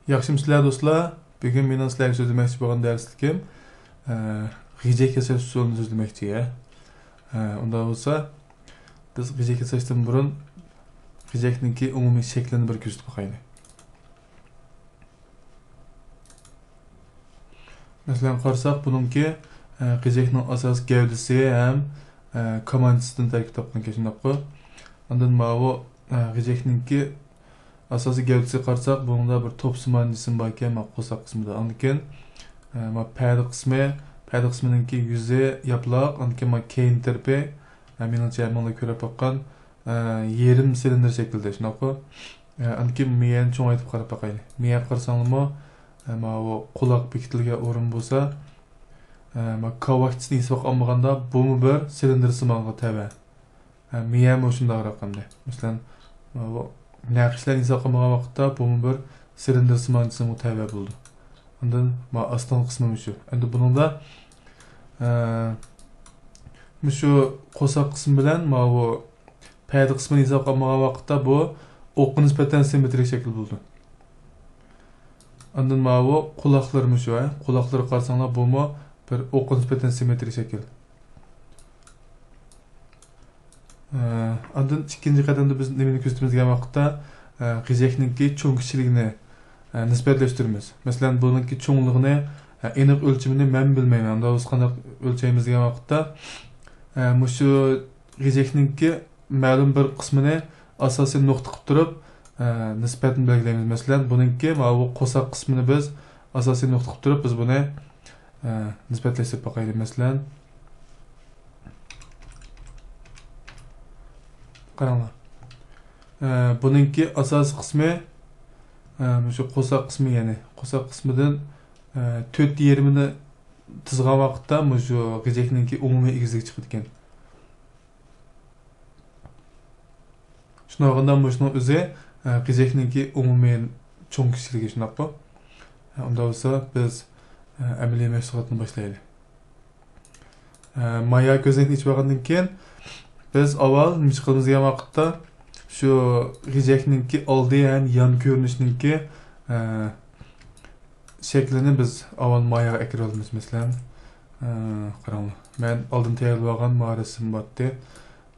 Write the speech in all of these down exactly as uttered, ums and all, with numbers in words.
ياخشىمۇسىلەر دوستلار؟ بۈگۈن مېنىڭ سىلەرگە سۆزلىمەكچى بولغان دەرسلىكىم، ئە، غېجەك ياساش ئۇسۇلىنى سۆزلىمەكچى، ھە. ئە، ئۇنداق بولسا، بىز غېجەك ياساشتىن بۇرۇن غېجەكنىڭكى ئومۇمىي شەكلىنى بىر كۆزىتىپ باقايلى. مەسىلەن، قارىساق، بۇنىڭكى، ئە، غېجەكنىڭ ئاساسىي گەۋدىسى ھەم، ئە، كامانچىسىدىن تەركىب تاپقان ئىكەن، شۇنداققۇ؟ ئاندىن ماۋۇ، ئە، غېجەكنىڭكى ئاساسىي گەۋدىسىگە قارىساق، بۇنىڭدا بىر توپسىمان جىسىم بار ئىكەن، مانا قورساق قىسمىدا. ئاندىن كېيىن، ئە، مانا پەدە قىسمى، پەدە قىسمىنىڭكى يۈزى ياپىلاق، ئاندىن كېيىن مانا كەينى تەرىپى، ئە، مېنىڭچە ھەممىڭلار كۆرۈپ باققان، ئە، يېرىم سىلىندىر شەكىلدە، شۇنداققۇ؟ ئە، ئاندىن كېيىن مىيەنى چوڭايتىپ قاراپ باقايلى. مىيەگە قارىساڭلارمۇ، ئە، ماۋۇ قۇلاق بېكىتىلگەن ئورۇن بولسا، ئە، مانا كاۋاكچىسىنى ھېسابقا ئالمىغاندا، بۇمۇ بىر سىلىندىرسىمانغا تەۋە. ھە، مىيەمۇ شۇنداق رەقەمدە. مەسىلەن، ماۋۇ نەقىشلەرنى ھېسابقا ئالمىغان ۋاقىتتا بۇمۇ بىر سىلىندىرسىمان جىسىمغا تەۋە بولىدۇ. ئاندىن ماۋۇ ئاستىنقى قىسمى مۇشۇ. ئەمدى بۇنىڭدا، ئە، مۇشۇ قورساق قىسمى بىلەن ماۋۇ پەدە قىسمىنى ھېسابقا ئالمىغان ۋاقىتتا بۇ ئوققا نىسبەتەن سىممېترىك شەكىل بولىدۇ. ئاندىن ماۋۇ قۇلاقلىرى مۇشۇ، ھە؟ قۇلاقلىرىغا قارىساڭلار، بۇمۇ بىر ئوققا نىسبەتەن سىممېترىك شەكىل. ئە، ئاندىن ئىككىنچى قەدەمدە بىز نېمىنى كۆزىتىمىز دېگەن ۋاقىتتا، ئە، غېجەكنىڭكى چوڭ كىچىكلىكىنى، ئە، نىسبەتلەشتۈرىمىز. مەسىلەن، بۇنىڭكى چوڭلۇقىنى، ئە، ئېنىق ئۆلچىمىنى مەن بىلمەيمەن. ئۇنداق بولسا قانداق ئۆلچەيمىز دېگەن ۋاقىتتا، ئە، مۇشۇ غېجەكنىڭكى مەلۇم بىر قىسمىنى ئاساسىي نۇقتا قىلىپ تۇرۇپ، ئە، نىسبەتنى بەلگىلەيمىز. مەسىلەن، بۇنىڭكى ماۋۇ قورساق قىسمىنى بىز ئاساسىي نۇقتا قىلىپ تۇرۇپ، بىز بۇنى، ئە، نىسبەتلەشتۈرۈپ باقايلى. مەسىلەن، قاراڭلار. ئە، بۇنىڭكى ئاساسىي قىسمى، ئە، مۇشۇ قورساق قىسمى، يەنى قورساق قىسمىدىن، ئە، تۆت يېرىمىنى تىزغان ۋاقىتتا مۇشۇ غېجەكنىڭكى ئومۇمىي ئېگىزلىكى چىقىدىكەن. شۇنداق بولغاندا مۇشۇنىڭ ئۆزى، ئە، غېجەكنىڭكى ئومۇمىي چوڭ كىچىكلىكى، شۇنداققۇ؟ ئە، ئۇنداق بولسا بىز، ئە، ئەمەلىي مەشغۇلاتنى باشلايلى. ئە، مايا كۆزنەكنى ئېچىپ ئالغاندىن كېيىن، بىز ئاۋۋال نېمە قىلىمىز دېگەن ۋاقىتتا، شۇ غېجەكنىڭكى ئالدى ھەم يان كۆرۈنۈشنىڭكى، ئە، شەكلىنى بىز ئاۋۋال ماياغا ئەكىرىۋالىمىز. مەسىلەن، ئە، قاراڭلار، مەن ئالدىن تەييارلىۋالغان ما رەسىم بارتتى.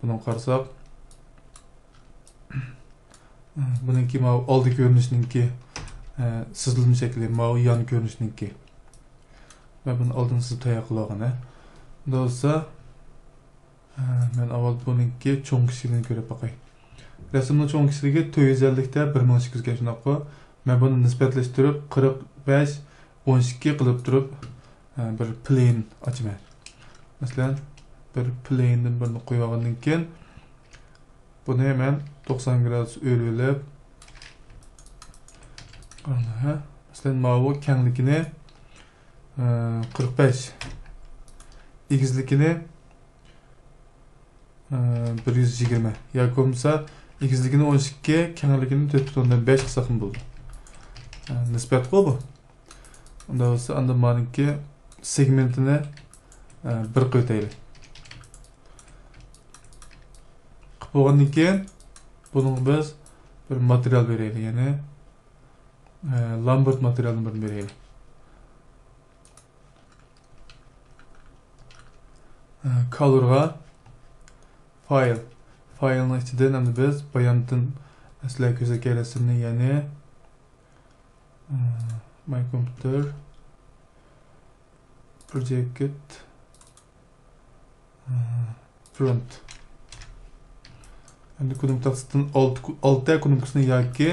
بۇنىڭغا قارىساق، بۇنىڭكى ماۋۇ ئالدى كۆرۈنۈشنىڭكى، ئە، سىزىلما شەكلى، ماۋۇ يان كۆرۈنۈشنىڭكى. مەن بۇنى ئالدىن سىزىپ تەييار قىلىۋالغان، ھە. بولسا، ئە، مەن ئاۋۋال بۇنىڭكى چوڭ كىچىكلىكىنى كۆرۈپ باقاي. رەسىمنىڭ چوڭ كىچىكلىكى تۆت يۈز ئەللىكتە بىر مىڭ ئىككى يۈزگە، شۇنداققۇ؟ مەن بۇنى نىسبەتلەشتۈرۈپ، قىرىق بەش، ئون ئىككى قىلىپ تۇرۇپ، ئە، بىر پلېين ئاچىمەن. مەسىلەن، بىر پلېيندىن بىرنى قويۇۋالغاندىن كېيىن، بۇنى مەن توقسان گرادۇس ئۆرۈۋېلىپ، مەسىلەن، ماۋۇ كەڭلىكىنى، ئە، قىرىق بەش، ئېگىزلىكىنى، ئە، بىر يۈز يىگىرمە ياكى بولمىسا ئېگىزلىكىنى ئون ئىككى، كەڭلىكىنى تۆت پۈتۈن ئوندىن بەش قىلساقمۇ بولىدۇ. ئە، نىسبەتقۇ بۇ. ئۇنداق بولسا، ئاندىن مانىڭكى سېگمېنتىنى، ئە، بىر قىلىۋېتەيلى. قىلىپ بولغاندىن كېيىن، بۇنىڭغا بىز بىر ماتېرىيال بېرەيلى، يەنى، ئە، لامبېرت ماتېرىيالدىن بىرنى بېرەيلى. ئە، كالورغا فايل. فايلنىڭ ئىچىدىن ئەمدى بىز بايامدىن سىلەرگە كۆرسەتكەن رەسىمنى، يەنى، ئە، ماي كومپيۇتېر، پروجېكت، ئە، فرونت. ئەمدى كۇنۇپكا تاختىسىدىن ئالتە، ئالتە كۇنۇپكىسىنى ياكى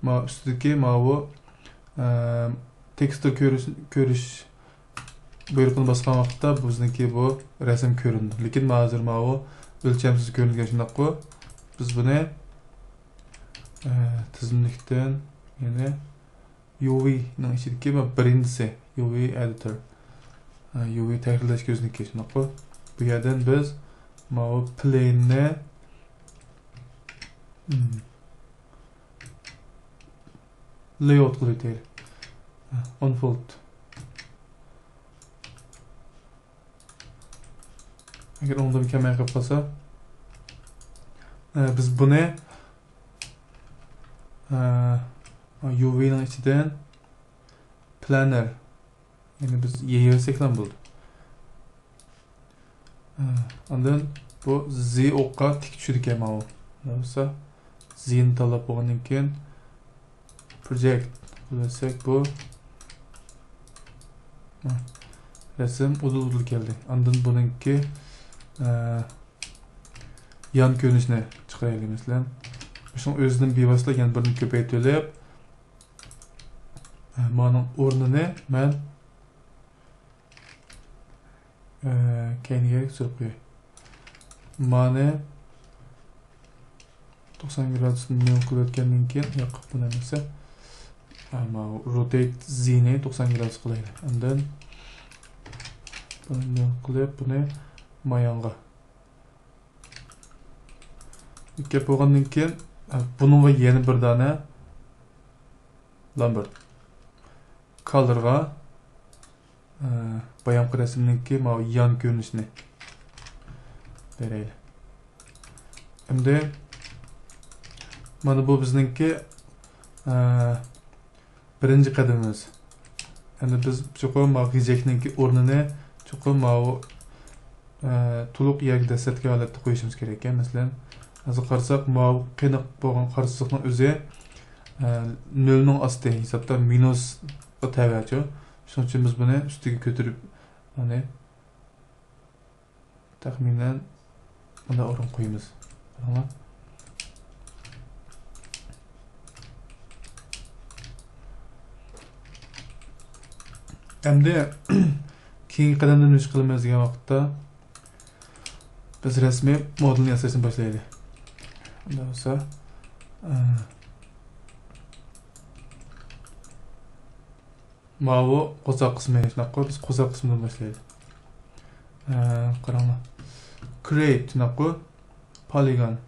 ما ئۈستىدىكى ماۋۇ، ئە، تېكىستنى كۆرۈش، كۆرۈش بۇيرۇقىنى باسقان ۋاقىتتا بىزنىڭكى بۇ رەسىم كۆرۈنىدۇ. لېكىن ما ھازىر ماۋۇ ئۆلچەمسىز كۆرۈنگەن، شۇنداققۇ؟ بىز بۇنى، ئە، تىزىملىكتىن، يەنى يۇ ۋى نىڭ ئىچىدىكى بۇ بىرىنچىسى، يۇ ۋى ئېدىتور. ئە، يۇ ۋى تەھرىرلەش كۆزنىكى، شۇنداققۇ؟ بۇ يەردىن بىز ماۋۇ پلېيننى، ئىم، لەيئاۋۇت قىلىۋېتەيلى. ئانفولد. ئەگەر ئوڭدىن كەلمەي قېلىپ قالسا، ئە، بىز بۇنى، ئە، يۇ ۋى نىڭ ئىچىدىن پلانېر. يەنى بىز يېيىۋەرسەكلا بولدى. ئاندىن بۇ زى ئوققا تىك چۈشىدىكەن ماۋۇ. بولسا زىنى تاللاپ بولغاندىن كېيىن پروجېكت قىلىۋەتسەك بۇ. ھە، رەسىم ئۇدۇل-ئۇدۇل كەلدى. ئاندىن بۇنىڭكى، ئە، يان كۆرۈنۈشىنى چىقىرايلى، مەسىلەن. شۇنىڭ ئۆزىدىن بىۋاسىتە يەنە بىرنى كۆپەيتىۋېلىپ، ئە، مانىڭ ئورنىنى مەن، ئە، كەينىگە سۈرۈپ قوياي. مانى توقسان گرادۇسنى نۆل قىلىۋەتكەندىن كېيىن، ياق، بۇنى ئەمەس. ئەمما روتەيت زىنى توقسان گرادۇس قىلايلى. ئاندىن بۇنى نۆل قىلىپ، بۇنى مايانغا. كەپ بولغاندىن كېيىن، ئە، بۇنىڭغا يەنە بىر دانە لامبېرت. كالىرغا، ئە، بايامقى رەسىمنىڭكى ماۋۇ يان كۆرۈنۈشىنى بېرەيلى. ئەمدى مانا بۇ بىزنىڭكى، ئە، بىرىنچى قەدىمىمىز. ئەمدى بىز چوقۇم ماۋۇ غېجەكنىڭكى ئورنىنى چوقۇم ماۋۇ، ئە، تولۇق ياكى دەسلەپكى ھالەتتە قويۇشىمىز كېرەك ئىكەن. مەسىلەن، ھازىر قارىساق، ماۋۇ قېنىق بولغان قارا سىزىقنىڭ ئۆزى، ئە، نۆلنىڭ ئاستى ھېسابتا مىنۇسقا تەۋەچۇ. شۇنىڭ ئۈچۈن بىز بۇنى ئۈستىگە كۆتۈرۈپ، يەنى تەخمىنەن مۇنداق ئورۇن قويىمىز. قاراڭلار. ئەمدى كېيىنكى قەدەمدە نېمە ئىش قىلىمىز دېگەن ۋاقىتتا، بىز رەسمىي مودېلنى ياساشنى باشلايلى. ئۇنداق بولسا، ئە، ماۋۇ قورساق قىسمى، شۇنداققۇ؟ بىز قورساق قىسمىدىن باشلايلى. ئە، قاراڭلار. كرېيت، شۇنداققۇ؟ پولىگون.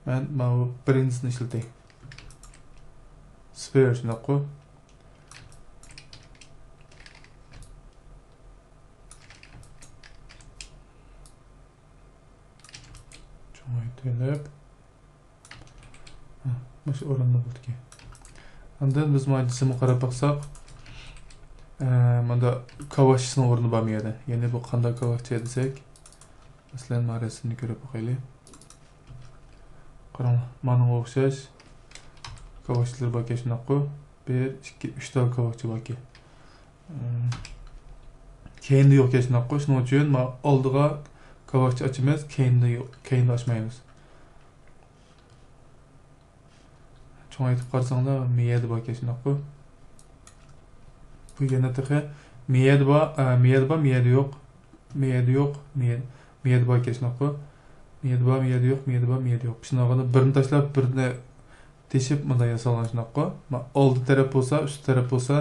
مەن ماۋۇ بىرىنچىسىنى ئىشلىتەي. سفېر، شۇنداققۇ؟ چوڭايتىۋېلىپ. ھە، مۇشۇ ئورۇندا بولىدىكەن. ئاندىن بىز مانا جىسىمغا قاراپ باقساق، ئە، ماندا كاۋاكچىسىنىڭ ئورنى بار بۇ يەردە. يەنى بۇ قانداق كاۋاكچى دېسەك، مەسىلەن، مانا رەسىمنى كۆرۈپ باقايلى. قاراڭلار، مانىڭغا ئوخشاش كاۋاكچىلار باركەن، شۇنداققۇ؟ بىر، ئىككى، ئۈچ تال كاۋاكچى باركەن. ئىم، كەينىدە يوق ئىكەن، شۇنداققۇ؟ شۇنىڭ ئۈچۈن مانا ئالدىغا كاۋاكچى ئاچىمىز، كەينىدە يوق، كەينىدە ئاچمايمىز. چوڭايتىپ قارىساڭلار، مىيەدە بار ئىكەن، شۇنداققۇ؟ بۇ يەنە تېخى مىيەدە بار، ئە، مىيەدە بار، مىيەدە يوق. مىيەدە يوق، مىيە-، مىيەدە بار ئىكەن، شۇنداققۇ؟ مىيەدە بار، مىيەدە يوق، مىيەدە بار، مىيەدە يوق. شۇنداق قىلىپ بىرنى تاشلاپ، بىرنى تېشىپ مۇنداق ياسالغان، شۇنداققۇ؟ ما-، ئالدى تەرەپ بولسا، ئۈستى تەرەپ بولسا،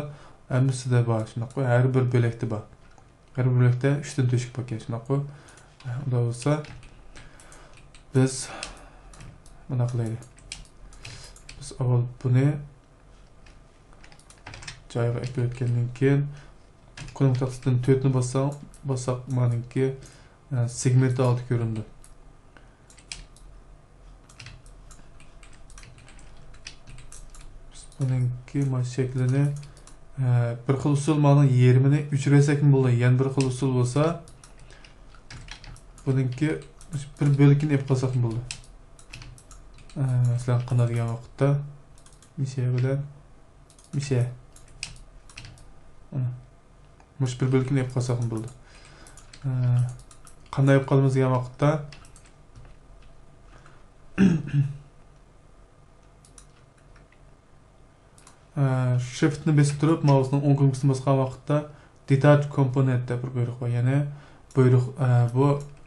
ھەممىسىدە بار، شۇنداققۇ؟ ھەر بىر بۆلەكتە بار. ھەر بىر بۆلەكتە ئۈچتىن تۆشۈك بار ئىكەن، شۇنداققۇ؟ ئۇنداق بولسا، بىز مۇنداق قىلايلى. بىز ئاۋۋال بۇنى جايغا ئەكىۋەتكەندىن كېيىن، كۇنۇپ تاختىسىدىن تۆتنى باسساق، باسساق، مانىڭكى، ئە، سېگمېنت ئالدى كۆرۈنىدۇ. بىز بۇنىڭكى مانا شەكلىنى، ئە، بىر خىل ئۇسۇل مانىڭ يېرىمىنى ئۆچۈرۈۋەتسەكمۇ بولىدۇ. يەنە بىر خىل ئۇسۇل بولسا، بۇنىڭكى بىر بۆلىكىنى ئېلىپ قالساقمۇ بولىدۇ. ئە، مەسىلەن، قانداق دېگەن ۋاقىتتا، مىشە بىلەن مىشە. مۇشۇ بىر بۆلىكىنى ئېلىپ قالساقمۇ بولىدۇ. ئە، قانداق ئېلىپ قالىمىز دېگەن ۋاقىتتا، ئە، شىفتنى بېسىپ تۇرۇپ، ماۋسنىڭ ئوڭ كۇنۇپكىسىنى باسقان ۋاقىتتا، دېتاچ كومپونېنت دەپ بىر بۇيرۇق بار. يەنى بۇيرۇق، ئە، بۇ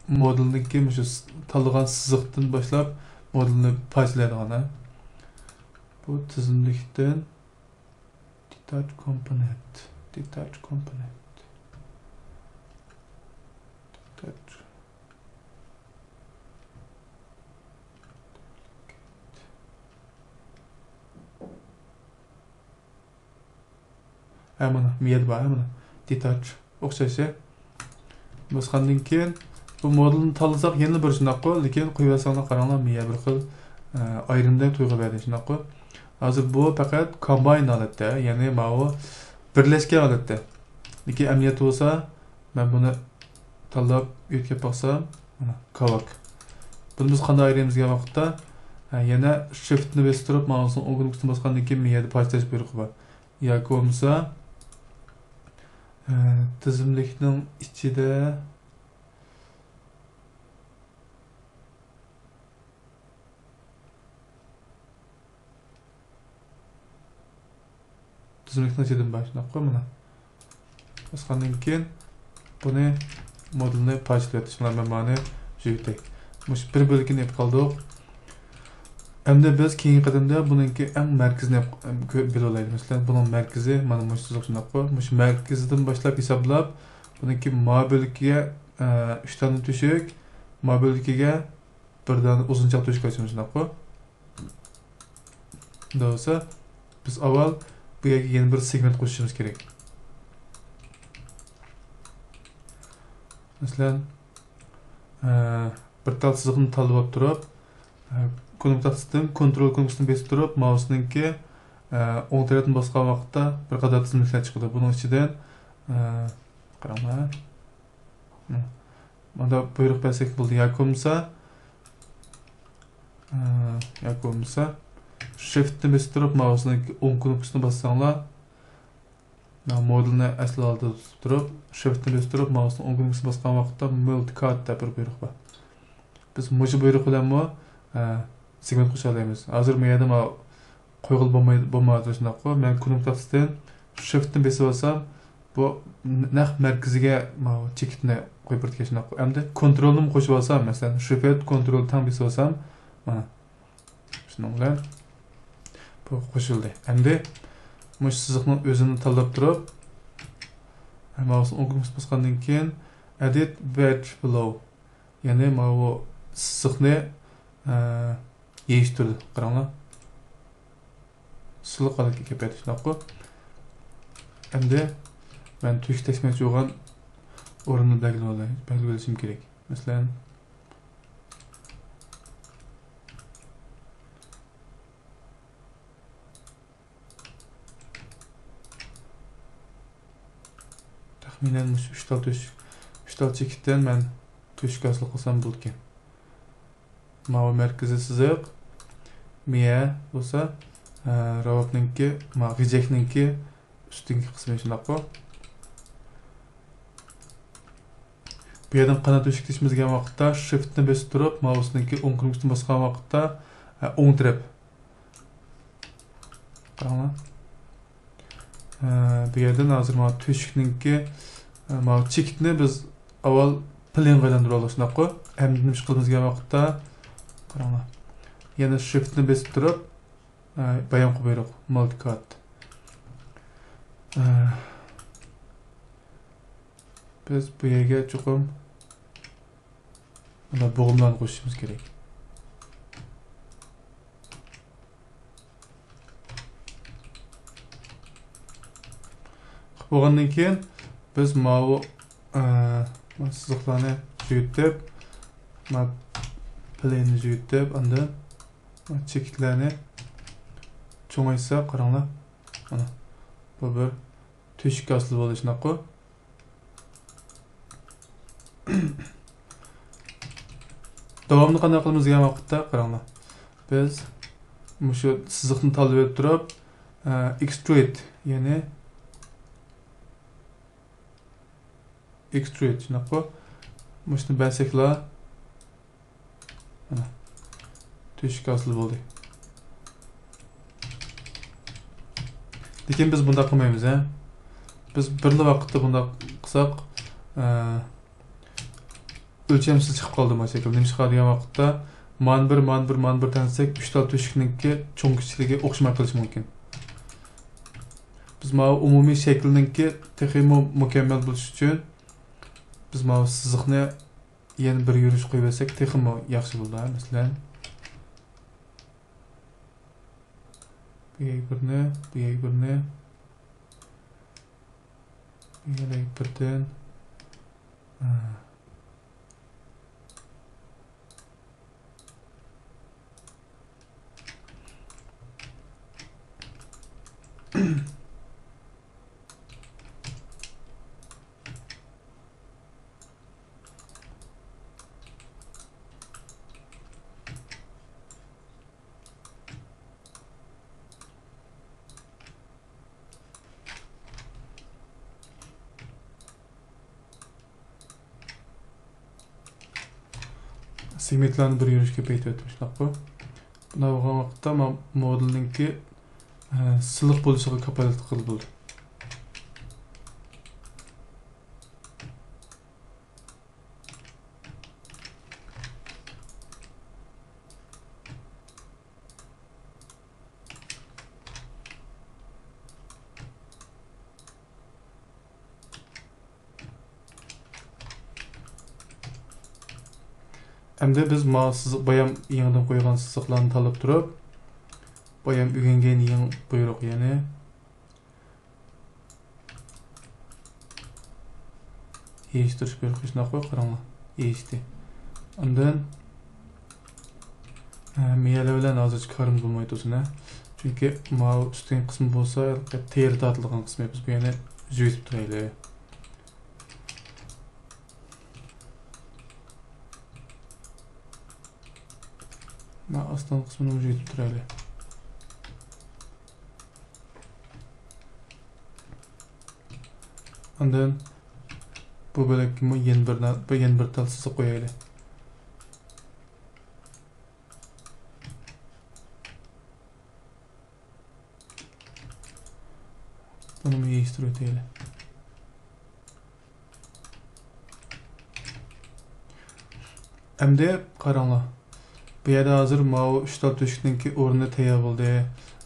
مودېلنىڭكى مۇشۇ س-، تاللىغان سىزىقتىن باشلاپ مودېلنى پارچىلايدىغان، ھە. بۇ تىزىملىكتىن دېتاچ كومپونېنت، دېتاچ كومپونېنت، دېتاچ. ھە، مانا، مىيەدە بار، ھە، مانا. دېتاچ. ئوخشاش، ھە. باسقاندىن كېيىن، بۇ مودېلنى تاللىساق يەنە بىر شۇنداققۇ، لېكىن قويۇۋەتسەڭلار قاراڭلار، مىيە بىر خىل، ئە، ئايرىمدەك تۇيغۇ بەردى، شۇنداققۇ. ھازىر بۇ پەقەت كومباين ھالەتتە، يەنى ماۋۇ بىرلەشكەن ھالەتتە. لېكىن ئەمەلىيەتتە بولسا، مەن بۇنى تاللاپ يۆتكەپ باقسام، مانا، كاۋاك. بۇنى بىز قانداق ئايرىيمىز دېگەن ۋاقىتتا، ھە، يەنە شىفتنى بېسىپ تۇرۇپ، ماۋۇسنىڭ ئوڭ كنوپكىسىنى باسقاندىن كېيىن يەنە پارچىلاش بۇيرۇقى بار. ياكى بولمىسا، ھە، تىزىملىكنىڭ ئىچىدە تىزىملىكنىڭ ئىچىدىن باشلاپ قوي مانا. باسقاندىن كېيىن بۇنى مودېلنى پارچىلاپ يېتىشىڭلار، مەن مانى يۈگۈتەي. مۇشۇ بىر بۆلىكىنى ئېلىپ قالدۇق. ئەمدى بىز كېيىنكى قەدەمدە بۇنىڭكى ئەڭ مەركىزىنى كۆ-، بىلىۋالايلى. مەسىلەن، بۇنىڭ مەركىزى مانا مۇشۇ سىزىق شۇنداققۇ. مۇشۇ مەركىزىدىن باشلاپ ھېسابلاپ، بۇنىڭكى ما بۆلىكىگە، ئە، ئۈچ دانە تۆشۈك، ما بۆلىكىگە بىر دانە ئۇزۇنچاق تۆشۈك ئاچىمىز شۇنداققۇ. بولسا، بىز ئاۋۋال بۇ يەرگە يەنە بىر سېگمېنت قوشۇشىمىز كېرەك. مەسىلەن، ئە، بىر تال سىزىقنى تاللاپ تۇرۇپ، ئە، كۇنۇپكا تاختىسىدىن كونترول كۇنۇپكىسىنى بېسىپ تۇرۇپ، مائۇسنىڭكى، ئە، ئوڭ تەرەپتىن باسقان ۋاقىتتا بىر قاتار تىزىملىكلەر چىقىدۇ. بۇنىڭ ئىچىدىن، ئە، قاراڭلار. مانا بۇيرۇق بەرسەك بولدى. ياكى بولمىسا، ئە، ياكى بولمىسا، شىفتنى بېسىپ تۇرۇپ، مائۇسنىڭ ئوڭ كۇنۇپكىسىنى باسساڭلار، مانا مودېلنى ئەسلى ھالدا تۇتۇپ تۇرۇپ، شىفتنى بېسىپ تۇرۇپ، مائۇسنىڭ ئوڭ كۇنۇپكىسىنى باسقان ۋاقىتتا مۇلتىكات دەپ بىر بۇيرۇق بار. بىز مۇشۇ بۇيرۇق بىلەنمۇ، ئە، سېگمېنت قوشالايمىز. ھازىر بۇ يەردە مانا قويغىلى بولماي-، بولمايدۇ شۇنداققۇ. مەن كۇنۇپكا تاختىسىدىن شىفتنى بېسىۋالسام، بۇ ن-، نەق مەركىزىگە ماۋۇ چېكىتنى قويۇپ بېرىدىكەن شۇنداققۇ. ئەمدى كونترولنىمۇ قوشۇۋالسام، مەسىلەن، شىفت كونترول تەڭ بېسىۋالسام، مانا، شۇنىڭ بىلەن بۇ قوشۇلدى. ئەمدى مۇشۇ سىزىقنىڭ ئۆزىنى تاللاپ تۇرۇپ، ماۋۇسىنى ئوڭ كۇنۇپكىسىنى باسقاندىن كېيىن، ئېدىت ۋېدژ بىلوۋ. يەنى ماۋۇ سىزىقنى، ئە، يېيىشتۈردى. قاراڭلار. سىلىق ھالەتكە كېلىپ كەتتى، شۇنداققۇ؟ ئەمدى مەن تۆشۈك تەشمەكچى بولغان ئورۇننى بەلگىلىۋالاي-، بەلگىلىۋېلىشىم كېرەك. مەسىلەن، تەخمىنەن مۇشۇ ئۈچ تال تۆشۈك، ئۈچ تال چېكىتتىن مەن تۆشۈك ھاسىل قىلسام بولىدىكەن. ماۋۇ مەركىزىي سىزىق، مىيە بولسا، ئە، راۋابنىڭكى، ما، غىجەكنىڭكى ئۈستۈنكى قىسمى شۇنداققۇ. بۇ يەردىن قانات تۆشۈك تىكىشىمىز دېگەن ۋاقىتتا شىفتنى بېسىپ تۇرۇپ، ماۋۇسنىڭكى ئوڭ كۇنۇپكىسىنى باسقان ۋاقىتتا، ئە، ئوڭ تەرەپ. قاراڭلار. ئە، بۇ يەردىن ھازىر ماۋۇ تۆشۈكنىڭكى، ئە، ماۋۇ چېكىتنى بىز ئاۋۋال پلېنغا ئايلاندۇرۇۋالدۇق، شۇنداققۇ؟ ئەمدى نېمە ئىش قىلىمىز دېگەن ۋاقىتتا، قاراڭلار. يەنە شىفتنى بېسىپ تۇرۇپ، ئە، بايام قويۇپ بۇيرۇق، مالتىكات. ئە، بىز بۇ يەرگە چوقۇم مانا بوغۇملارنى قوشۇشىمىز كېرەك. بولغاندىن كېيىن بىز ماۋۇ، ئە، سىزىقلارنى تۈگىتىپ، مانا پلېننى تۈگىتىپ، ئاندىن چېكىتلەرنى چوڭايتساق، قاراڭلار. مانا بۇ بىر تۆشۈك ھاسىل بولدى، شۇنداققۇ؟ داۋامىنى قانداق قىلىمىز دېگەن ۋاقىتتا، قاراڭلار. بىز مۇشۇ سىزىقنى تاللىۋېلىپ تۇرۇپ، ئە، ئېكسترۇد، يەنى ئېكسترۇد، شۇنداققۇ؟ مۇشۇنى بەرسەكلا، مانا، تۆشۈك ھاسىل بولدى. لېكىن بىز بۇنداق قىلمايمىز، ھە. بىز بىرلا ۋاقىتتا بۇنداق قىلساق، ئە، ئۆلچەمسىز چىقىپ قالدى ما شەكىل. نېمىشقا دېگەن ۋاقىتتا، مانا بىر، مانا بىر، مانا بىر تەڭلىسەك، ئۈچ تال تۆشۈكنىڭكى چوڭ كىچىكلىكى ئوخشىماي قېلىشى مۇمكىن. بىز ماۋۇ ئومۇمىي شەكىلنىڭكى تېخىمۇ مۇكەممەل بولۇشى ئۈچۈن، بىز ماۋۇ سىزىقنى يەنە بىر يۈرۈش قويۇۋەتسەك تېخىمۇ ياخشى بولىدۇ، ھە، مەسىلەن. بۇ يەرگە بىرنى، بۇ يەرگە بىرنى، بۇ يەرگە بىردىن. ھە. سېگمېنتلارنى بىر يۈرۈش كۆپەيتىۋەتتىم، شۇنداققۇ؟ بۇنداق بولغان ۋاقىتتا ما-، مودېلنىڭكى، ئە، سىلىق بولۇشىغا كاپالەتلىك قىلىدۇ. ئەمدى بىز ماۋۇ سىزىق، بايام يېڭىدىن قويغان سىزىقلارنى تاللاپ تۇرۇپ، بايام ئۆگەنگەن يېڭى بۇيرۇق، يەنى يېيىشتۈرۈش بۇيرۇقى شۇنداققۇ، قاراڭلار. يېيىشتى. ئاندىن، ئە، مېۋىلەر بىلەن ھازىرچە كارىمىز بولماي تۇرسۇن، ھە. چۈنكى ماۋۇ ئۈستۈنكى قىسمى بولسا تېرە تارتىلغان قىسمى، بىز بۇ يەرنى يۈزۈپ تۇرايلى. ماۋۇ ئاستىنقى قىسمىنى يۈزۈپ تۇرايلى. ئاندىن بۇ بۆلەككىمۇ يەنە بىر، بۇ يەنە بىر تال سىزىق قويايلى. بۇنىمۇ يېيىشتۈرۈۋېتەيلى. ئەمدى قاراڭلار. بۇ يەردە ھازىر ماۋۇ ئۈچ تال تۆشۈكنىڭكى ئورنى تەييار بولدى.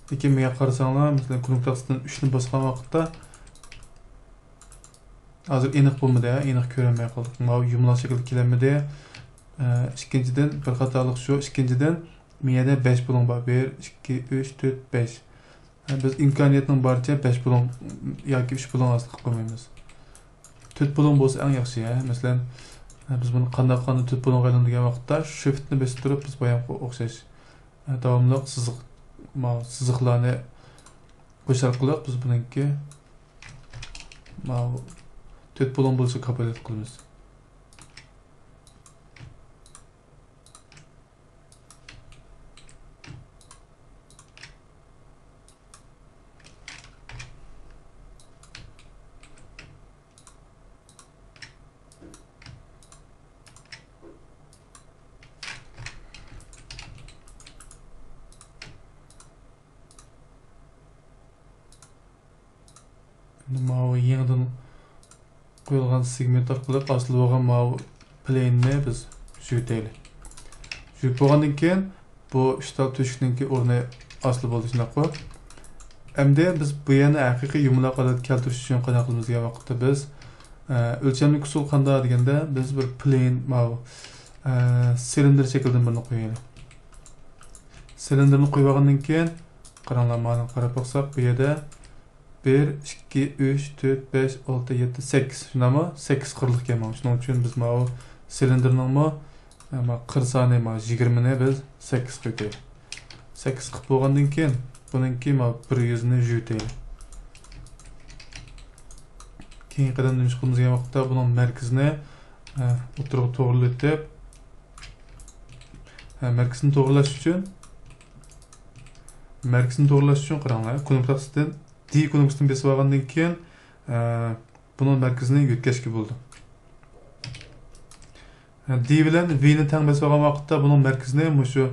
لېكىن بۇ يەرگە قارىساڭلار، مەسىلەن، كۇنۇپ تاختىسىدىن ئۈچنى باسقان ۋاقىتتا، ھازىر ئېنىق بولمىدى، ئېنىق كۆرەلمەي قالدۇق. ماۋۇ يۇمىلاق شەكىلدە كېلەلمىدى. ئە، ئىككىنچىدىن، بىر خاتالىق شۇ، ئىككىنچىدىن، مېۋىدە بەش بۇلۇڭ بار. بىر، ئىككى، ئۈچ، تۆت، بەش. بىز ئىمكانىيەتنىڭ بارىچە بەش بۇلۇڭ ياكى ئۈچ بۇلۇڭ ئاستىغا قىلىپ قويمايمىز. تۆت بۇلۇڭ بولسا ئەڭ ياخشى، ھە. مەسىلەن، بىز بۇنى قانداق، قانداق تۆت بۇلۇڭغا ئايلاندۇرغان ۋاقىتتا شىفتنى بېسىپ تۇرۇپ، بىز بايامقى ئوخشاش، داۋاملىق سىزىق، ماۋۇ سىزىقلارنى قوشۇش ئارقىلىق بىز بۇنىڭكى ماۋۇ تۆت بۇلۇڭ بولۇشىغا كاپالەتلىك قىلىمىز. ئەمدى ماۋۇ يېڭىدىن قويۇلغان سېگمېنت ئارقىلىق ھاسىل بولغان ماۋۇ پلېيننى بىز يۈزۈۋېتەيلى. يۈزۈپ بولغاندىن كېيىن بۇ ئۈچ تال تۆشۈكنىڭكى ئورنى ھاسىل بولدى، شۇنداققۇ؟ ئەمدى بىز بۇ يەرنى ھەقىقىي يۇمىلاق ھالەتكە كەلتۈرۈش ئۈچۈن قانداق قىلىمىز دېگەن ۋاقىتتا بىز، ئە، ئۆلچەملىك ئۇسۇل قانداق دېگەندە، بىز بىر پلېين ماۋۇ، ئە، سىلىندىر شەكلىدىن بىرنى قويايلى. سىلىندىرنى قويۇپ ئالغاندىن كېيىن، قاراڭلار، مانا قاراپ باقساق، بۇ يەردە بىر، ئىككى، ئۈچ، تۆت، بەش، ئالتە، يەتتە، سەككىز. شۇنداقمۇ؟ سەككىز قىرلىق ئىكەن مانا. شۇنىڭ ئۈچۈن بىز ماۋۇ سىلىندىرنىڭمۇ، ئە، ما قىر سانى ما يىگىرمىنى بىز سەككىز قىلىپ كۆرەيلى. سەككىز قىلىپ بولغاندىن كېيىن، بۇنىڭكى ما بىر يۈزىنى يۈزۈۋېتەيلى. كېيىنكى قەدەمدە نېمە قىلىمىز دېگەن ۋاقىتتا، بۇنىڭ مەركىزىنى، ئە، ئوتتۇرىغا توغرىلىتىپ، ئە، مەركىزىنى توغرىلاش ئۈچۈن، مەركىزىنى توغرىلاش ئۈچۈن قاراڭلار، كۇنۇپكىسىدىن، دى كۇنۇپكىسىنى بېسىپ ئالغاندىن كېيىن، ئە، بۇنىڭ مەركىزىنى يۆتكەشكە بولىدۇ. ئە، دى بىلەن ۋىنى تەڭ بېسىپ ئالغان ۋاقىتتا بۇنىڭ مەركىزىنى مۇشۇ،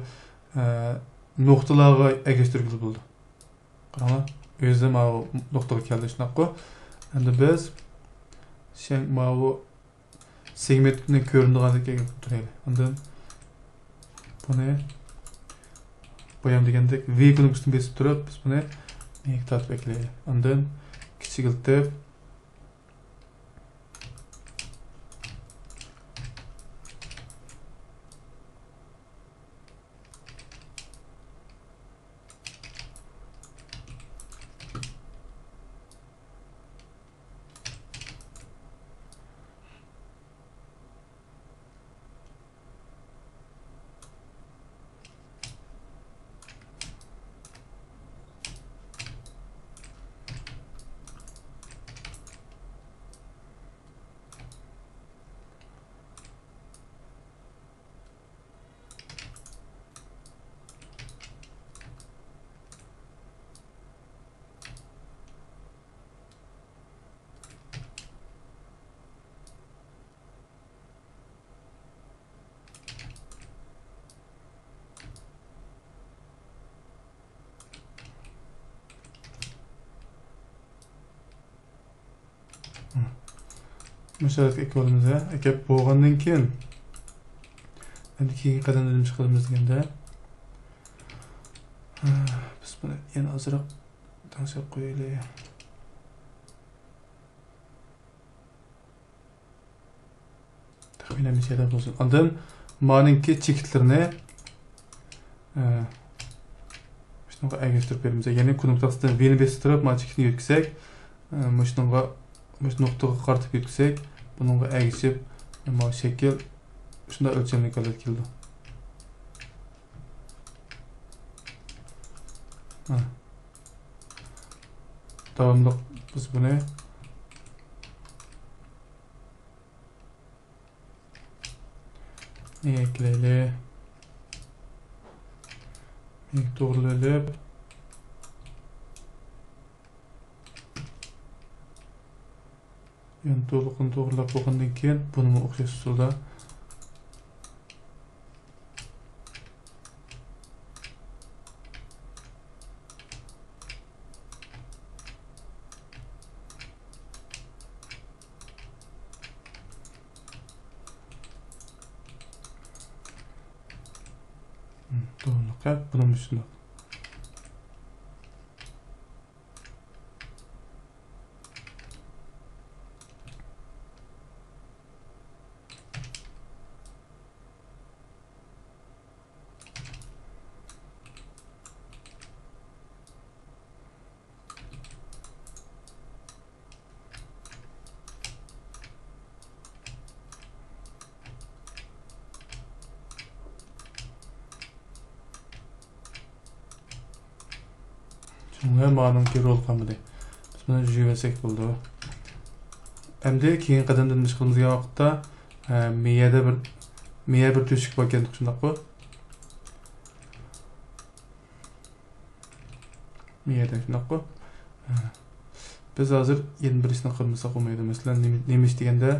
ئە، نۇقتىلارغا ئەگەشتۈرگىلى بولىدۇ. قاراڭلار، ئۆزى ماۋۇ نۇقتىغا كەلدى، شۇنداققۇ؟ ئەمدى بىز شەڭ-، ماۋۇ سېگمېنتنى كۆرۈنىدىغان يەرگە كەلتۈرەيلى. ئاندىن بۇنى بايام دېگەندەك ۋى كۇنۇپكىسىنى بېسىپ تۇرۇپ، بىز بۇنى نېگە تارتىپ ئەكېلەيلى. ئاندىن كىچىكلىتىپ، مۇشۇ ھالەتكە ئەكىۋالىمىز ھە. ئەكەپ بولغاندىن كېيىن، ئەمدى كېيىنكى قەدەمدە نېمە ئىش قىلىمىز دېگەندە، بىز بۇنى يەنە ئازراق تەڭشەپ قويايلى. تەخمىنەن مۇشۇ يەردە بولسۇن. ئاندىن مانىڭكى چېكىتلىرىنى، ئە، شۇنىڭغا ئەگەشتۈرۈپ بېرىمىز. يەنى كۇنۇپكا تاختىسىدىن ۋىنى بېسىپ تۇرۇپ، مانا چېكىتنى يۆتكىسەك، ئە، مۇشۇنىڭغا، مۇشۇ نۇقتىغا قارىتىپ يۆتكىسەك، بۇنىڭغا ئەگىشىپ، مانا شەكىل شۇنداق ئۆلچەملىك ھالەتكە كېلىدۇ. ھە. داۋاملىق بىز بۇنى ئەكلەيلى. توغرىلىۋېلىپ. يەنە تولۇقىنى توغرىلاپ بولغاندىن كېيىن، بۇنىمۇ ئوخشاش ئۇسۇلدا. توغرىلىق، بۇنىمۇ شۇنداق. شۇڭا مانىڭكى رول قالمىدى. بىز بۇنى يۇيۇۋەتسەك بولىدۇ. ئەمدى كېيىنكى قەدەمدە نېمە ئىش قىلىمىز دېگەن ۋاقىتتا، ئە، مىيەدە بىر، مىيە بىر تۆشۈك بار ئىكەن، شۇنداققۇ؟ مىيەدە شۇنداققۇ؟ بىز ھازىر يەنە بىر ئىشنى قىلمىساق بولمايدۇ. مەسىلەن، نېمە، نېمە ئىش دېگەندە،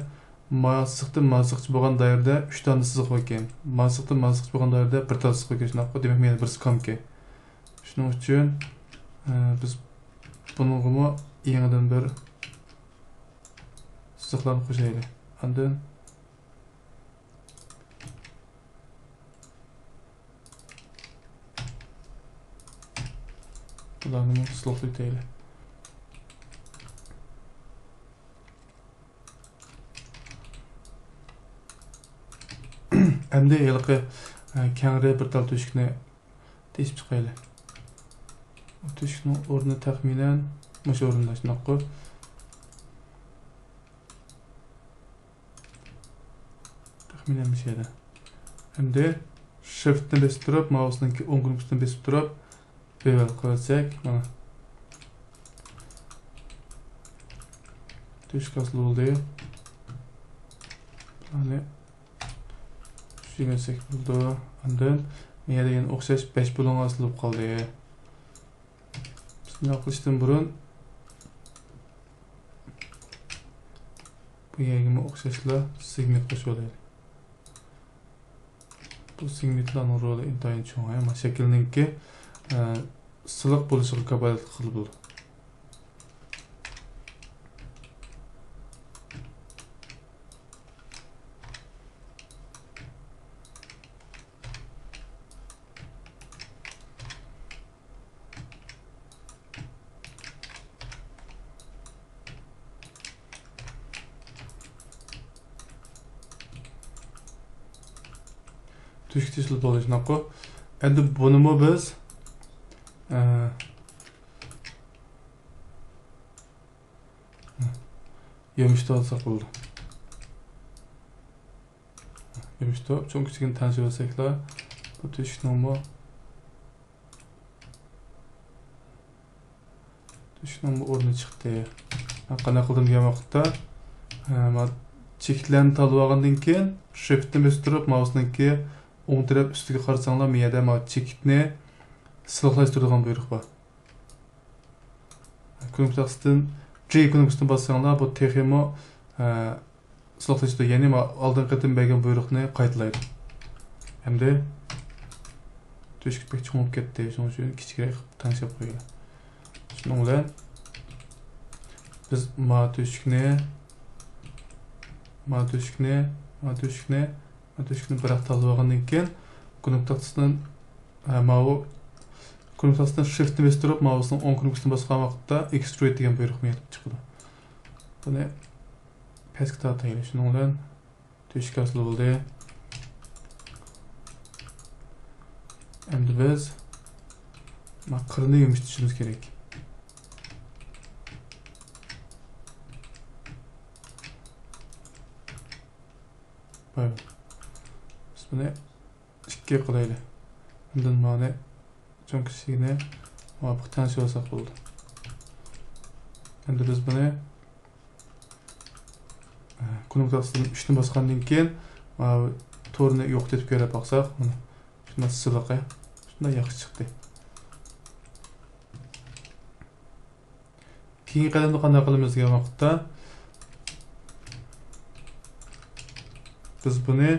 ما سىزىقتىن ما سىزىققىچە بولغان دائىرىدە ئۈچ دانە سىزىق باركەن. ما سىزىقتىن ما سىزىققىچە بولغان دائىرىدە بىر تال سىزىق باركەن، شۇنداققۇ؟ دېمەك، مانا يەنە بىرسى كامكەن. شۇنىڭ ئۈچۈن، ئە، بىز بۇنىڭغىمۇ يېڭىدىن بىر سىزىقلارنى قوشايلى. ئاندىن بۇلارنىمۇ سىزىقلىۋېتەيلى. ئەمدى ھېلىقى، ئە، كەڭرى بىر تال تۆشۈكنى تېشىپ چىقايلى. بۇ تۆشۈكنىڭ ئورنى تەخمىنەن مۇشۇ ئورۇندا، شۇنداققۇ؟ تەخمىنەن مۇشۇ يەردە. ئەمدى شىفتنى بېسىپ تۇرۇپ، مائۇسنىڭكى ئوڭ كۇنۇپكىسىنى بېسىپ تۇرۇپ، بىۋەل قىلىۋەتسەك، مانا. تۆشۈك ھاسىل بولدى. بۇلارنى چۈشۈرۈۋەتسەك بولىدۇ. ئاندىن بۇ يەردە يەنە ئوخشاش بەش بۇلۇڭ ھاسىل بولۇپ قالدى. بىسمىللا قىلىشتىن بۇرۇن بۇ يەرگىمۇ ئوخشاشلا سېگمېنت قوشۇۋالايلى. بۇ سېگمېنتلارنىڭ رولى ئىنتايىن چوڭ، ئەمما شەكىلنىڭكى، ئە، سىلىق بولۇشىغا كاپالەتلىك قىلىدۇ. تۆشۈك تېشىلىپ بولدى، شۇنداققۇ؟ ئەمدى بۇنىمۇ بىز، ئە، يۆمۈشتۈرۈۋالساق بولىدۇ. يۆمۈشتۈرۈپ، چوڭ كىچىكىنى تەڭشىۋەتسەكلا، بۇ تۆشۈكنىڭمۇ، تۆشۈكنىڭمۇ ئورنى چىقتى. ھە، قانداق قىلدىم دېگەن ۋاقىتتا، ھە، ما-، چېكىتلەرنى تاللىۋالغاندىن كېيىن، شىفتنى بېسىپ تۇرۇپ، مائۇسنىڭكى ئوڭ تەرەپ ئۈستىگە قارىساڭلار، مۇ يەردە ما چېكىتنى سىلىقلاشتۇرىدىغان بۇيرۇق بار. كۇنۇپكىسىدىن، جى كۇنۇپكىسىنى باسساڭلار، بۇ تېخىمۇ، ئە، سىلىقلىشىدۇ. يەنى ما-، ئالدىنقى قېتىم بەرگەن بۇيرۇقنى قايتىلايدۇ. ئەمدى تۆشۈك بەك چوڭ بولۇپ كەتتى. شۇنىڭ ئۈچۈن كىچىكرەك قىلىپ تەڭشەپ قويايلى. شۇنىڭ بىلەن بىز ما تۆشۈكنى ما تۆشۈكنى، ما تۆشۈكنى، ما تۆشۈكنى بىراق تاللىۋالغاندىن كېيىن، كۇنۇپكا تاختىسىدىن، ھە، ماۋۇ كۇنۇپكا تاختىسىدىن شىفتنى بېسىپ تۇرۇپ، مائۇسنىڭ ئوڭ كۇنۇپكىسىنى باسقان ۋاقىتتا ئېكسترۇد دېگەن بۇيرۇقمۇ يېتىپ چىقىدۇ. بۇنى پەسكە تارتايلى. شۇنىڭ بىلەن تۆشۈك ھاسىل بولدى. ئەمدى بىز ما قىرنى يۇمشىتىشىمىز كېرەك. باي. بىز بۇنى ئىككى قىلايلى. ئاندىن مانى چوڭ كىچىكىنى مۇۋاپىق تەڭشىۋالساق بولىدۇ. ئەمدى بىز بۇنى، ئە، كۇنۇپكا تاختىسىدىن ئۈچنى باسقاندىن كېيىن، ماۋۇ تورنى يوقىتىپ كۆرۈپ باقساق، مانا شۇنداق سىلىقى، شۇنداق ياخشى چىقتى. كېيىنكى قەدەمدە قانداق قىلىمىز دېگەن ۋاقىتتا، بىز بۇنى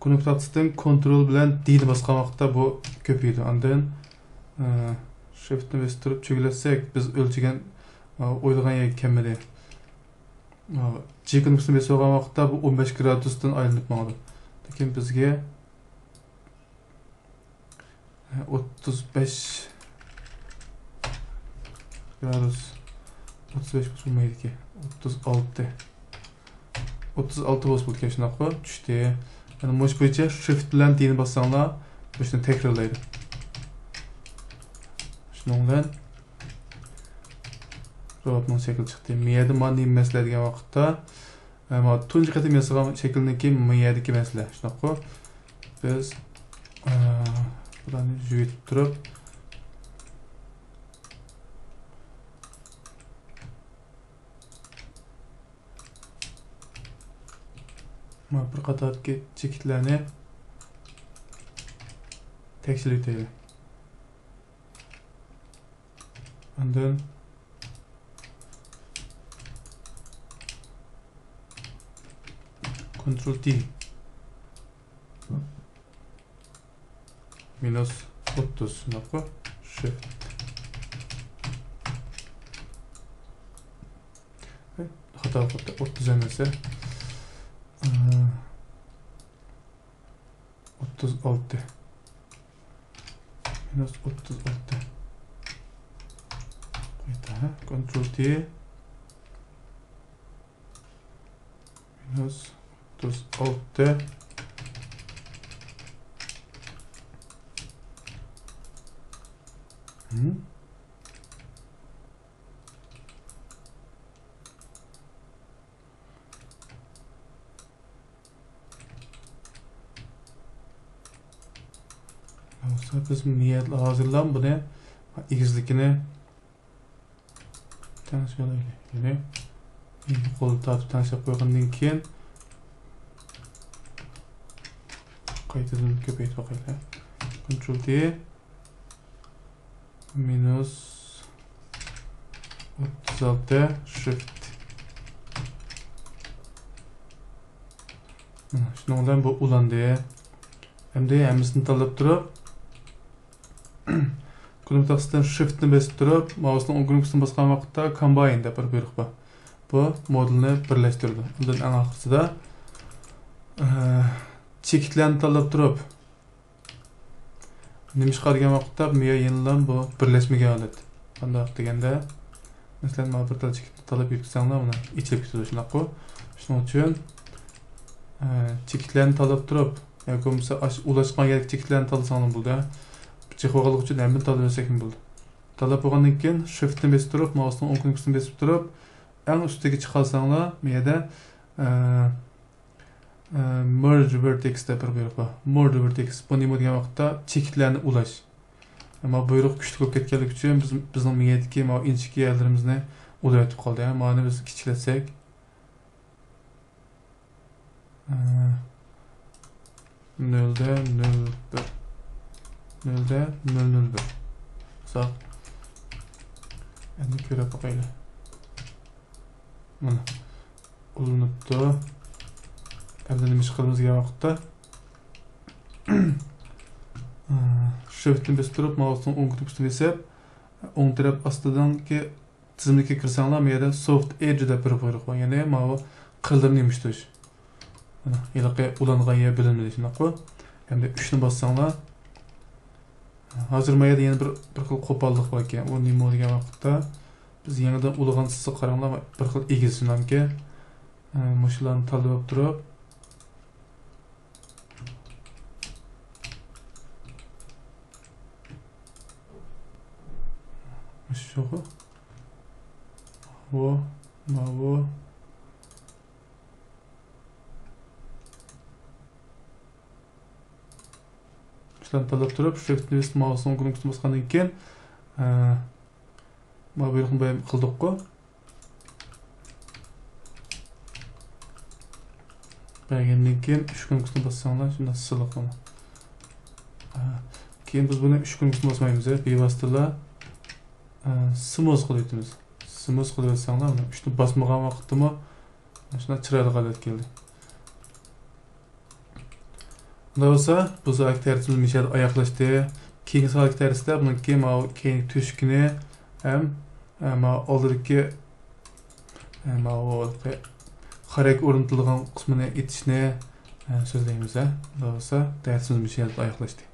كۇنۇپكا تاختىسىدىن كونترول بىلەن دىنى باسقان ۋاقىتتا بۇ كۆپىيىدۇ. ئاندىن، ئە، شىفتنى بېسىپ تۇرۇپ چۆگىلەتسەك، بىز ئۆلچىگەن، ئە، ئويلىغان يەرگە كەلمىدى. ئە، جى كۇنۇپكىسىنى بېسىۋالغان ۋاقىتتا بۇ ئون بەش گرادۇستىن ئايلىنىپ ماڭىدۇ. لېكىن بىزگە ئوتتۇز بەش گرادۇس. ئوتتۇز بەش بولسا بولمايدىكەن. ئوتتۇز ئالتە. ئوتتۇز ئالتە بولسا بولىدىكەن، شۇنداققۇ؟ چۈشتى. يەنى مۇشۇ بويىچە شىفت بىلەن دىنى باسساڭلار، مۇشۇنى تەكرارلايدۇ. شۇنىڭ بىلەن روبوتنىڭ شەكلى چىقتى. مىيەدە مانا نېمە مەسىلە دېگەن ۋاقىتتا، ئەمما تۇنجى قېتىم ياسىغان شەكىلنىڭكى مىيەدىكى مەسىلە، شۇنداققۇ؟ بىز، ئە، بۇلارنى يۇيۇپ تۇرۇپ، مانا بىر قاتاردىكى چېكىتلەرنى تەكشۈرۈۋېتەيلى. ئاندىن كونترول تى. مىنۇس ئوتتۇز، شۇنداققۇ؟ شىفت. خاتا قىلىپتۇ، ئوتتۇز ئەمەس. ئوتتۇز ئالتە. مىنۇس ئوتتۇز ئالتە. قايتا، ھە؟ كونترول تى. مىنۇس ئوتتۇز ئالتە. ھىم؟ بولسا بىز نىيەت ھازىرلا بۇنى ئېگىزلىكىنى تەڭشىۋالايلى. يەنى ئىككى قولنى تارتىپ تەڭشەپ قويغاندىن كېيىن قايتىدىن كۆپەيتىپ باقايلى. كونترول تى. مىنۇس ئوتتۇز ئالتە شىفت. شۇنىڭ بىلەن بۇ ئۇلاندى. ئەمدى ھەممىسىنى تاللاپ تۇرۇپ، كۇنۇپكا تاختىسىدىن شىفتنى بېسىپ تۇرۇپ، مائۇسنىڭ ئوڭ كۇنۇپكىسىنى باسقان ۋاقىتتا كومباين دەپ بىر بۇيرۇق بار. بۇ مودېلنى بىرلەشتۈرىدۇ. ئاندىن ئەڭ ئاخىرسىدا، ئە، چېكىتلەرنى تاللاپ تۇرۇپ، نېمىشقا دېگەن ۋاقىتتا مىيە يەنىلا بۇ بىرلەشمىگەن ھالەت. قانداق دېگەندە، مەسىلەن، مانا بىر تال چېكىتنى تاللاپ يۆتكىسەڭلار، مانا ئېچىلىپ كېتىدۇ، شۇنداققۇ؟ شۇنىڭ ئۈچۈن، ئە، چېكىتلەرنى تاللاپ تۇرۇپ، ياكى بولمىسا ئاش-، ئۇلاشقان يەردىكى چېكىتلەرنى تاللىساڭلار بولىدۇ. جىق بولغانلىقى ئۈچۈن ھەممىنى تاللىۋەرسەكمۇ بولىدۇ. تاللاپ بولغاندىن كېيىن شىفتنى بېسىپ تۇرۇپ، مائۇسنىڭ ئوڭ كۇنۇپكىسىنى بېسىپ تۇرۇپ، ئەڭ ئۈستىگە چىقارساڭلار، بۇ يەردە، ئە، ئە، مېرج ۋېرتېكس دەپ بىر بۇيرۇق بار. مېرج ۋېرتېكس. بۇ نېمە دېگەن ۋاقىتتا چېكىتلەرنى ئۇلاش. ئەمما بۇيرۇق كۈچلۈك بولۇپ كەتكەنلىكى ئۈچۈن بىز، بىزنىڭ مىيەدىكى ماۋۇ ئىنچىكە يەرلىرىمىزنى ئۇلىۋېتىپ قالدى. ھە، مانى بىز كىچىكلەتسەك. ئە، نۆلدە نۆل بىر. نۆلدە نۆل نۆل بىر. ساق. ئەمدى كۆرۈپ باقايلى. مانا. ئۇلىنىپتۇ. ئەمدى نېمە ئىش قىلىمىز دېگەن ۋاقىتتا، شىفتنى بېسىپ تۇرۇپ، مائۇسنىڭ ئوڭ كۇنۇپكىسىنى بېسىپ، ئوڭ تەرەپ ئاستىدىكى تىزىملىككە كىرسەڭلار، بۇ يەردە سوفت ئېدج دەپ بىر بۇيرۇق بار. يەنى ماۋۇ قىرلىرىنى يۇمشىتىش. مانا ھېلىقى ئۇلانغان يەر بىلىنمىدى، شۇنداققۇ؟ ئەمدى ئۈچنى باسساڭلار، ھازىر ما يەردە يەنە بىر، بىر خىل قوپاللىق بار ئىكەن. ئۇ نېمە دېگەن ۋاقىتتا، بىز يېڭىدىن ئۇلىغان سىزىققا قاراڭلار، بىر خىل ئېگىز شۇنداقكى. مۇشۇلارنى تاللاپ تۇرۇپ، مۇشۇ شۇغۇ. ماۋۇ، ماۋۇ. شۇلارنى تاللاپ تۇرۇپ، شىفت ماۋۇسنىڭ كۇنۇپكىسىنى باسقاندىن كېيىن، ئە، ماۋۇ بۇيرۇقنى بايام قىلدۇققۇ. بەرگەندىن كېيىن ئۈچ كۇنۇپكىسىنى باسساڭلار، شۇنداق سىلىق مانا. ئە، كېيىن بىز بۇنى ئۈچ كۇنۇپكىسىنى باسمايمىز، بىۋاسىتىلا، ئە، سموز قىلىۋېتىمىز. سموز قىلىۋەتسەڭلار، مانا ئۈچنى باسمىغان ۋاقىتتىمۇ شۇنداق چىرايلىق ھالەتكە كەلدى. ئۇنداق بولسا، بۇ سائەتلىك دەرسىمىز مۇشۇ يەردە ئاياغلاشتى. كېيىنكى سائەتلىك دەرستە بۇنىڭكى ماۋۇ كېيىنكى تۆشۈكىنى ھەم، ئە، ماۋۇ ئالدىدىكى، ئە، ماۋۇ خاراكتېر ئورنىتىلغان قىسمىنى ئېتىشنى، ئە، سۆزلەيمىز، ھە. ئۇنداق بولسا، دەرسىمىز مۇشۇ يەردە ئاياغلاشتى.